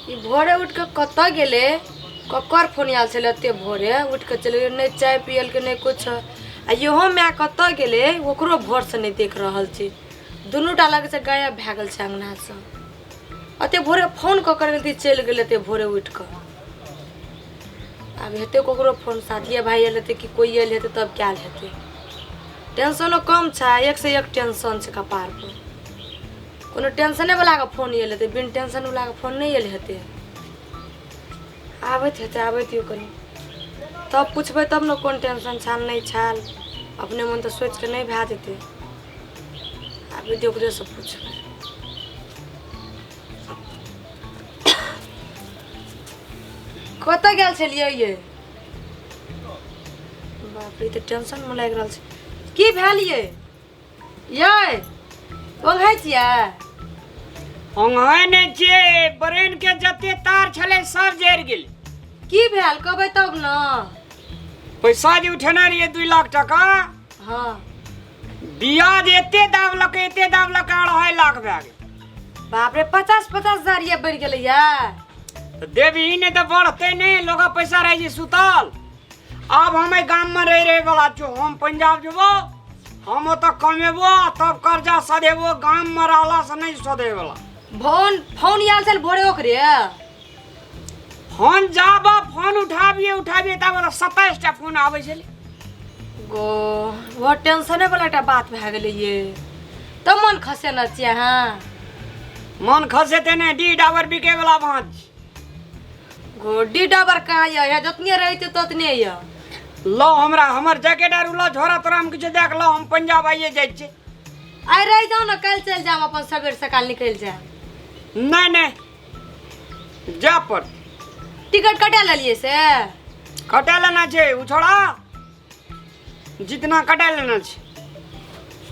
ई भोरे उठि कऽ कतऽ गेलै ककर फोन आयल छलै एते भोरे उठि कऽ चलि गेलै नहि चाय पियलकै नहि किछु आ इहो माय कतऽ गेलै ओकरो भोरसँ नहि देख रहल छी दुनू टा लगै छै गायब भए गेल छै अङ्गनासँ एते भोरे फोन कऽ कर गेल चलि गेलै एते भोरे उठि कऽ आब हेतै ककरो फोन साथिए भाइ आयल हेतै कि कोइ आयल हेतै तब कयल हेतै टेंशनो कम छै एकसँ एक टेंशन छै कपारपर कोनो टेंशनेवलाके फोन आयल हेतै बिन टेंशनवलाके फोन नहि आयल हेतै आबैत हेतै आबैत दियौ कनि तब पुछबै तब ने कोन टेंशन छल नहि छल अपने मोन तऽ सोचिके नहि भए जेतै आबै दियौ ओकरेसँ पुछबै कतऽ गेल छलियै ये बाप रे तऽ टेंशनमे लागि रहल छै की भेल ये यै ओंघै छियै ओंघै नहि छियै ब्रेन के जते तार छलै सब जरि गेल की भेल कहबै तब ने पैसा जे उठेने रहियै 2 लाख टका। ब्याज एते दाबलकै, एते दाबलकै, 2.5 लाख भए गेल। बाप रे, 50-50 हजार ये बढ़ि गेलै ये। तऽ देबही नहि तऽ बढ़तै नहि। लोक पैसा रहै छै सुतल। आब हम एहि गाममे रहि रहे वाला छौ। हम पंजाब जेबो, हम ओतऽ कमेबो आ तब कर्जा सधेबो। गाममे रहलासँ नहि सधे वाला। फोन फोन आयल छल भोरे ओकरे? फोन जाब फोन उठाबिए उठाबिए तब 27 टा फोन आबै छलै। गो वो टेंशने वाला एकटा बात भए गेलै ये। तब मन खसेने छियै अहाँ? मन खसेतै नहि? डी डाबर बिके वाला भाँज। गो डी डाबर कहाँ यऽ? जतने रहै छै ततने यऽ। लो हमरा हमर जैकेट आर लो, झोरा तोरा हम किछु देख लो। हम पंजाब आइए जाइ छियै। आइ रहि जाउ ने, काल्हि चलि जायब अपन, सबेर सकाल निकलि जायब। नहि नहि, जाय पड़तै। टिकट कटा लेलियै से? कटा लेना छै। ओ छोड़ा जितना कटा लेना छै।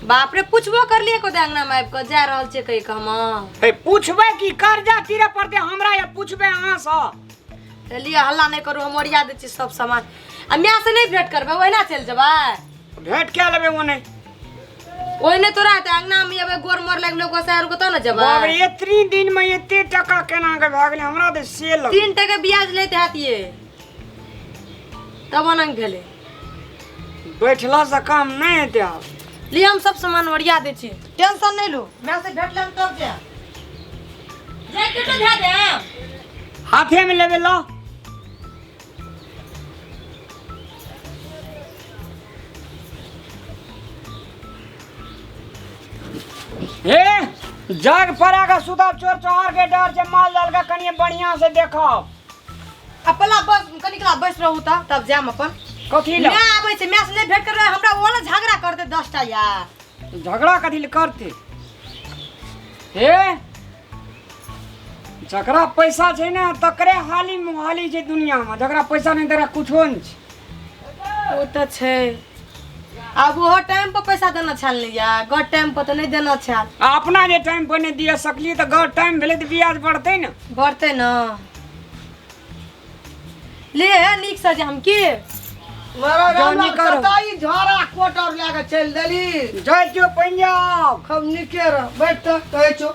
बाप रे, पुछबो करलियै को अंगना मे आबि कऽ जा रहल छियै कहि कऽ हम? हे, पूछबै कि कर्जा तीरे पड़तै हमरा या पूछबै अहाँसँ? तऽ लिअ, हल्ला नहि करू, हम ओरिया दै छी सब सामान। आ माय से नहि भेंट करबै? ओहिना चलि जेबै? भेंट कए लेबै ओने। ओहिने तोरा हेतै? अंगना मे एबै, गोर मोर लगलो, गोसाइ आर कतऽ ने जेबै? बाप रे, एतनी दिन मे एते टका केना के भए गेलै? हमरा तऽ से लग 3 टके ब्याज लैत हैत ये, तब अनंग भेलै। बैठला से काम नहि हेतै आब। लिअ, हम सब सामान ओरिया दै छी, टेंशन नहि लू। माय से भेट लेब तब जायब। जैकेटो धए देब? हाथे मे लेबै, लो। हे, जग पड़ा के सुतब, चोर चोहार के डर छै। माल जाल के कनिए बढ़िया से देखब। अपना बस कनिकला बैस रहू तऽ तब जायब अपन। कथी लए? माय आबै छै, माय से नहि भेंट करबै हमरा ओ ने झगड़ा करतै 10 टा यार। झगड़ा कथी लए करते? हे, जकरा पैसा छै ने तकरे हाली मोहाली छै दुनिया में। जकरा पैसा नहि तकरा कुछो नहि छै। ओ तऽ छै। आब ओहो टाइम पर पैसा देना छल ने यार, गड़ टाइम पर तऽ नहि देना छल। आ अपना जे टाइम पर नहि दिअ सकलियै तऽ गड़ टाइम भेलै तऽ ब्याज बढ़तै ने। बढ़तै ने। ले, नीकसँ जे हम की महाराज, जानी राम राम। करो। कतऽ ई झोरा कोट और लए कऽ चलि देली? जाइ छियौ पंजाब। खूब नीके रह। बैठ तऽ कहै छौ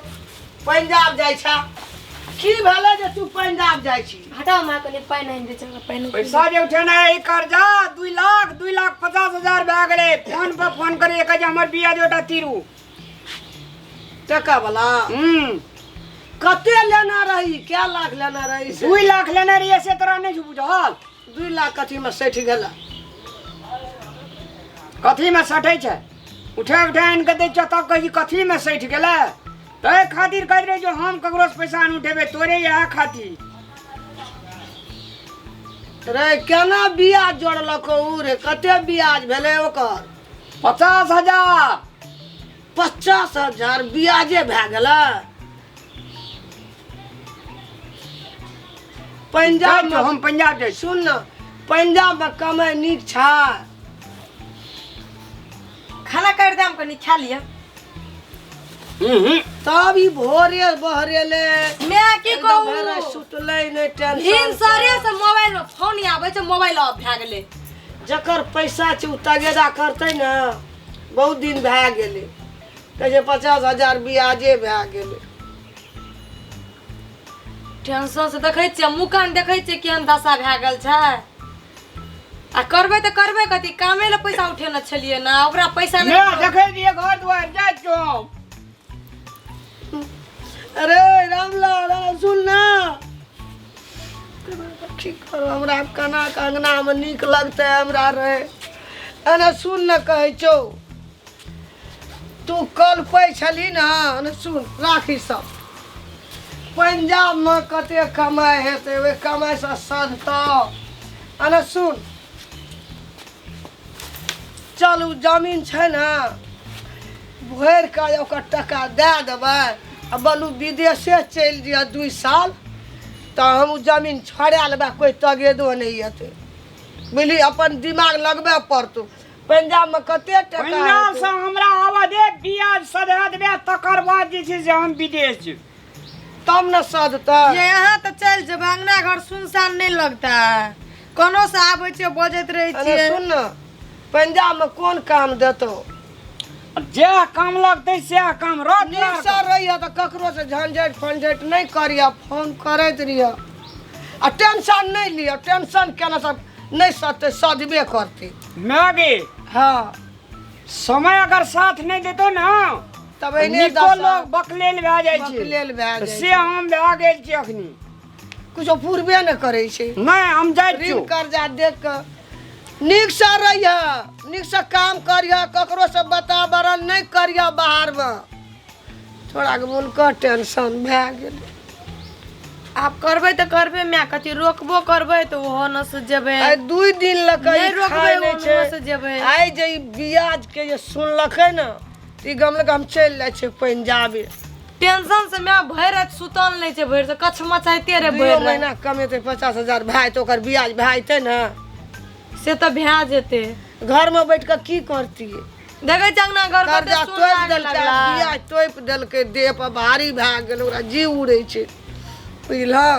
पंजाब जाइ छा। की भेलै जे तू पंजाब जाइ छी? हटाओ माँ, कनि पानि आनि दै छै हमरा, पानि। पैसा जे उठेना है कर्जा 2 लाख, 2 लाख 50 हजार भए गेलै। फोन पर फोन करिए, कहै छै हमर ब्याज ओटा तीरू। टका वाला? कते लेना रही? कै लाख लेना रही से? 2 लाख लेने रहिए से तोरा नहि छौ बुझल? 2 लाख कथीमे सठि गेला? कथीमे सटै छै? उठे उठे आनि कऽ दै छियौ, तब कहै छी कथीमे सठि गेलै। ताहि खातिर कहैत रहै जो हम ककरोसँ पैसा नहि उठेबै, तोरे इएह खातिर। रे, केना ब्याज जोड़लको उ रे? कते ब्याज भेलै ओकर? 50,000। 50,000 ब्याजे भए गेलै? पंजाब जाइ छियौ, हम पंजाब जाइ छी। सुन न, पंजाब मे कमाइ नीक छै। खाना काटि देम, कनि खा लिअ। हूँ। तब ई भोरे बहरेले। मैं की एकदम भरे कहू, सुतलै नहि टेंशन। भिनसरे से मोबाइल में फोन आबै छै, मोबाइल ऑफ भए गेलै। जकर पैसा छै ओ तगेदा करतै ने। बहुत दिन भए गेलै, कहै छै 50,000 ब्याजे भए गेलै। टेंशन से देखै छियै मुँह कान देखै छियै केहन दशा भए गेल छै। आ करबै तऽ करबै कथी, कामे लए पैसा उठेने छलियै ने, ओकरा पैसा नहि देखै छियै घर दुआरि जाइ छियौ हम। अरे रामलाल, अरे सुन ना, की करू, हमरा केना के अङ्गनामे नीक लगतै हमरा रहे। एना सुन ने, कहै छौ तू कलपै छलही ने। एना सुन, राखी सब पंजाबमे कते कमाइ हेतै, ओहि कमाइसँ सधतौ। एना सुन, चल ओ जमीन छै ने, भरि कऽ ओकर टका दए देबै आ बोलू विदेशे चलि जइअ 2 साल, तऽ हम ओ जमीन छोड़ा लेबै, कोइ तगेदो नहि हेतै। बुझली, अपन दिमाग लगबे पड़तौ। पंजाबमे कते टका पंजाब हेतौ? से हमरा आबऽ दे, बियाज सधा देबै, तकर बाद जे छै से हम विदेश जेबै। तब ने सधतै। ये यहाँ तऽ चलि जेबै, अंगना घर सुनसान नहि लगता है, कोनो से आबै छियै बजैत रहै अरे छियै। सुन ने, पंजाबमे कोन काम देतौ? जे काम लगतै सएह काम रहत। नीकसँ रहिह तऽ ककरोसँ झंझटि फंझटि नहि करिह, फोन करैत रहिह आ टेंशन नहि लिअ। टेंशन केना सब नहि सधतै, सधबे करतै। मागे हँ, समय अगर साथ नहि देतौ ने तब एहने नीको दशा लोग बकलेल भए जाइ छै। बकलेल भए जाइ से हम भए गेल छी अखनी। कुछो पूरबे नहि करै छै। नहि, हम जाइ ऋण छियौ। कर्जा देख कऽ नीकसँ रहिह, नीकसँ काम करिह, ककरोसँ वातावरण नहि करिह बाहरमे। छोड़ाके मोनके टेंशन भए गेलै। आब करबै तऽ करबै माय कथी, रोकबो करबै तऽ ओहो न से जेबै। आइ 2 दिन लऽ कऽ नहि ई रोकबै, खाइ नहि ओहो छै। से जेबै। आइ जे ई बियाज के जे सुनलकै ने, ई गमलक हम चलि जाइ छियै पंजाबे। टेंशन से माय भरि राति सुतल नहि छै, भरि से कछमछाइते रहे दुइयो भरि राति। महीना कमेतै 50,000 भए जेतै, ओकर बियाज भए जेतै ने, से तऽ भए जेतै। घरमे बैठ कऽ की करतियै? देखै छियै अंगना घर कते कर्जा सुन तोपि लागे देलकै, लगला। बियाज तोपि देलकै, देह पर भारी भए गेल, ओकरा जीव उड़ै छै। बुझलह,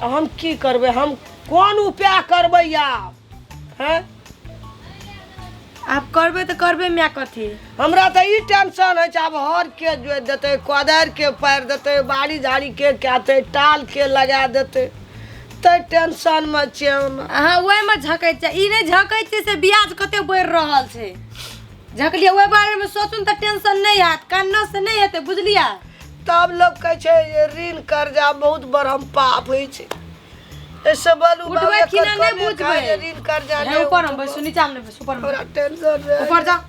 हम की करबै, हम कोन उपाय करबै आब? हैं, आब करबै तऽ करबै माय कथी? हमरा तऽ ई टेंशन होइ छै, आब हर के जोति देतै, कोदारि के पारि देतै, बाड़ी झाड़ी के काटतै, टाल के लगा देतै, तै टेंशनमे छियै हम। अहाँ ओहिमे झकै छियै, ई नहि झकै छियै से ब्याज कते बढ़ि रहल छै। झकलियै ओहि बारेमे सोचू तऽ टेंशन नहि हैत, कानऽ से नहि हेतै, बुझलियै? तब लोक कहै छै जे ऋण कर्जा बहुत बड़म पाप होइ छै। एहिसँ बलू उठबै बाबू कि ना एकर नहि कमे बुझबै। खाइ जे ऋण कर्जा हे, नहि ऊपर हम उठबै। बैसू, नीचामे नहि बैसू, ऊपर हमरा टेंशन रहै। ऊपर जाउ।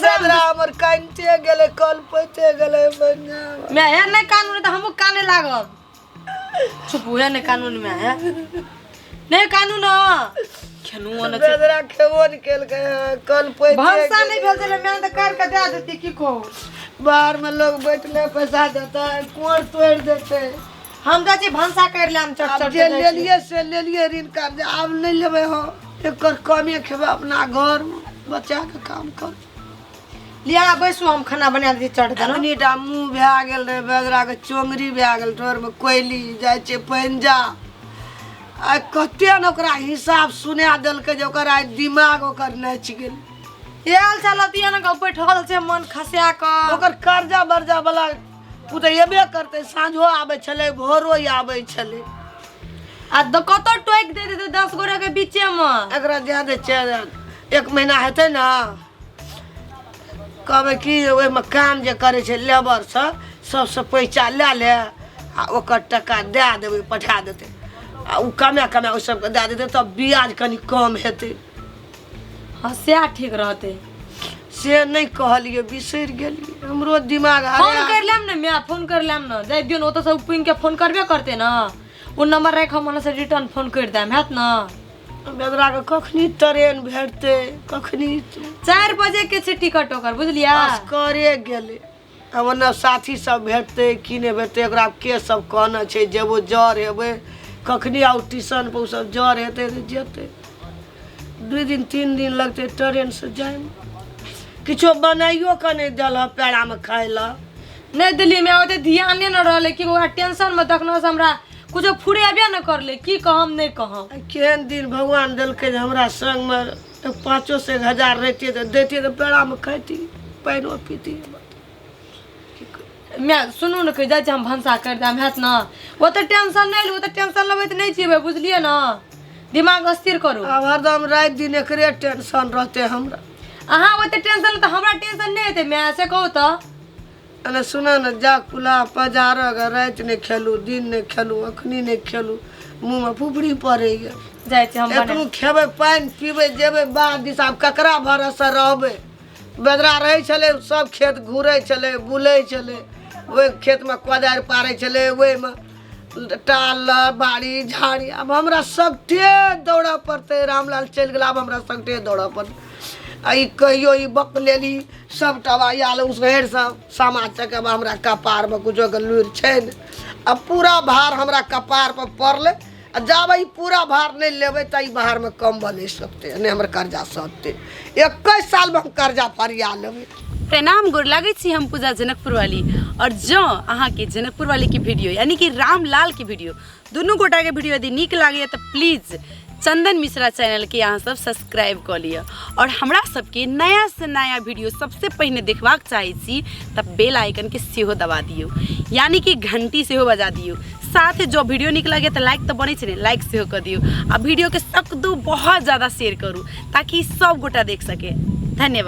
दादरा हमर कानिते गेलै, कलपैते गेलै पंजाब। मैं हे नहि कानून तऽ हमहूँ काने लागब। चुप हुए, नहि कानून में है नहि कानून खेलू ने छै। बेदरा खेबो नहि केलकै, कलपैते भनसा नहि गेलै। भेल छलै, मैं तऽ काटि कऽ दए देती। की कहू, बाहर में लोग बैठले पैसा देतै, कोर तोड़ि देतै। हम जाइ छी भनसा करि लेम चट आब चट। जे लेलियै से लेलियै ऋण कर्जा, आब नहि लेबै हम। एकर कमे खेबै, अपना घरमे बचा के काम कर। लिया बैसू, हम खाना बना दै छी चट देना। एतनीटा मुँह भए गेल रहै बेदराके, चोंगरी भए गेल ठोरमे, कोयली जाइ छै पंजाब। आइ कते ने ओकरा हिसाब सुना देलकै जे ओकर आइ दिमाग ओकर नाचि गेल। आयल छल तिया ने बैठल छै मन खसा कऽ। ओकर कर्जा बर्जा वाला ओ तऽ एबे करतै, साँझो आबै छलै, भोरो आबै छलै। आ कतौ टोकि दे देतै 10 गोरे के बीचे मे। एकरा दए दै छै, 1 महीना हेतै ने, कहबै कि ओहिमे काम जे करै छै लेबर सब, सबसँ पैसा लए ले आ ओकर टका दए देबै, पठा देतै आ ओ कमा कमा ओहि सबके दए देतै, तब ब्याज कनि कम हेतै। हँ, सएह ठीक रहतै। से नहि कहलियै, बिसरि गेलियै, हमरो दिमाग फोन हरा। कर लेम ने माय, फोन कर लेम ने, जाय दियौ ने, ओतऽ से पुनि के फोन करबे करतै ने, ओ नंबर राखि हम ओन्ने से रिटर्न फोन करि देम, हैत ने? बेदराके कखनी ट्रेन भेटतै, कखनी? 4 बजे के छै टिकट ओकर, बुझलियै? असगरे गेलै, आब ओन्ने साथी सब भेटतै कि नहि भेटतै? ओकरा के सब कहने छै जेबो, जर हेबै कखनी आउ ट्यूशन पर, ओ सब जर हेतै तऽ जेतै। 2 दिन 3 दिन लगतै ट्रेनसँ जाइमे। किछो बनाइयो कऽ नहि देल हँ पेड़ामे खाइ लए? नहि देलियै माय, ओते ध्याने नहि रहलै कि ओकरा टेंशनमे देखलहुँ से हमरा कुछो फुरेबे नहि करलै, की कहम नहि कहम। आ केहन दिन भगवान देलकै जे हमरा संगमे 500 से 1000 रहितियै तऽ दैतियै तऽ पेड़ामे खैती, पानिओ पीती। माय सुनू ने, कहि जाइ छी हम भनसा करि देब, हैत ने? ओते टेंशन नहि लू, ओते टेंशन लेबै तऽ नहि जीबै, बुझलियै ने? दिमाग स्थिर करू। आब हरदम राति दिन एकरे टेंशन रहतै हमरा। अहाँ ओते टेंशन लेब तऽ हमरा टेंशन नहि हेतै माय, से कहू तऽ। अरे सुन ने, जा कुला पजार, अगर राति नहि खेलू, दिन नहि खेलू, अखनी नहि खेलू, मुँहमे फुफड़ी पड़ैए। जाइ छी हम बना। एतबो खेबै, पानि पीबै, जेबै बाध दिस, आब ककरा भरोसे रहबै? बेदरा रहै छलै, सब खेत घुरै छलै, बुलै छलै, ओहि खेतमे कोदारि पारै छलै, ओहिमे टाल बाड़ी झाड़ी। आब हमरा सगठे दौड़ऽ पड़तै। रामलाल चलि गेल, आब हमरा सगठे दौड़ऽ पड़तै। आ ई कहियो ई बकलेली सबटा आयल उसहरि सब सामा चकेबा हमरा कपारमे कुछोके लुरि छै नहि। आ पूरा भार हमरा कपारपर पड़लै, आ जाबे ई पूरा भार नहि लेबै तऽ ई बाहरमे कमबऽ नहि सकतै, नहि हमर कर्जा सधतै। 21 सालमे हम कर्जा फरिया लेबै। प्रणाम, गोर लागै छी। हम पूजा जनकपुर वाली, और जँ अहाँके जनकपुर वाली के वीडियो यानी कि रामलाल के वीडियो, दुनू गोटाके वीडियो यदि नीक लागैए तऽ प्लीज चंदन मिश्रा चैनलके अहाँ सब सब्सक्राइब कऽ लिअ, और हमरा सबके नया से नया वीडियो सबसे पहिने देखबाक चाहै छी तऽ बेल आइकनके सेहो दबा दियौ, यानी कि घंटी सेहो बजा दियौ। साथ जो वीडियो नीक लगे तऽ लाइक तऽ बनै छै ने, लाइक सेहो कऽ दियौ, आ वीडियोके सकदू बहुत ज़्यादा शेयर करू ताकि सब गोटा देख सके। धन्यवाद।